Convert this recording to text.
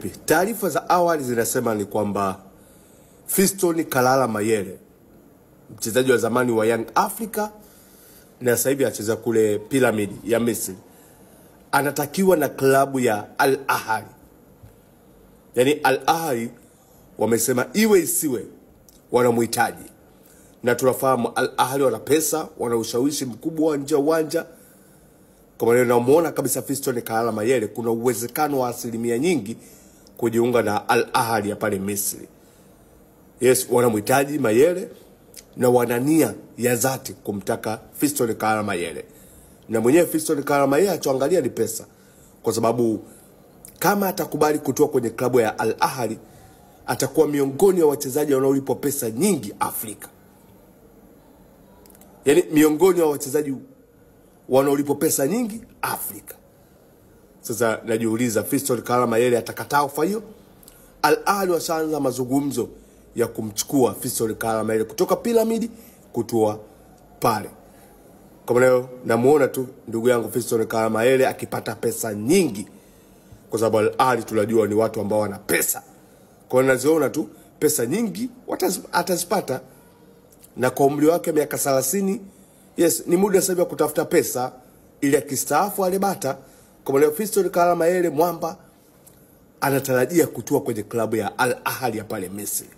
Taarifa za awali zinasema ni kwamba Fiston Kalala Mayele, mchezaji wa zamani wa Young Africa na sasa hivi anacheza kule Pyramid ya Misri, anatakiwa na klabu ya Al Ahly. Yaani Al Ahly wamesema iwe isiwe wanamhitaji. Na tunafahamu Al Ahly wana pesa, wana ushawishi mkubwa nje ya uwanja. Kwa maana namuona kabisa Fiston Kalala Mayele kuna uwezekano wa asilimia nyingi kujiunga na Al Ahly ya pale Misri. Yes, wanamhitaji Mayele na wanania ya dhati kumtaka Fiston Kalala Mayele. Na mwenyewe Fiston Kalala Mayele achoangalia ni pesa, kwa sababu kama atakubali kutoa kwenye klabu ya Al Ahly atakuwa miongoni wa wachezaji wanaolipwa pesa nyingi Afrika. Yaani miongoni wa wachezaji wanaolipwa pesa nyingi Afrika. Sasa najiuliza Fiston Kalala Mayele atakataa ofa hiyo? Al Ahly washaanza mazungumzo ya kumchukua Fiston Kalala Mayele kutoka Pyramid kutoa pale. Kwa leo namuona tu ndugu yangu Fiston Kalala Mayele akipata pesa nyingi, kwa sababu Al Ahly tunajua ni watu ambao wana pesa. Kwa hiyo naziona tu pesa nyingi atazipata, na kwa umri wake miaka 30, yes, ni muda sasa wa kutafuta pesa ili akistaafu alebata. Kwa leo Fiston Kalala Mayele mwamba anatarajia kutua kwenye klabu ya Al Ahly ya pale Misri.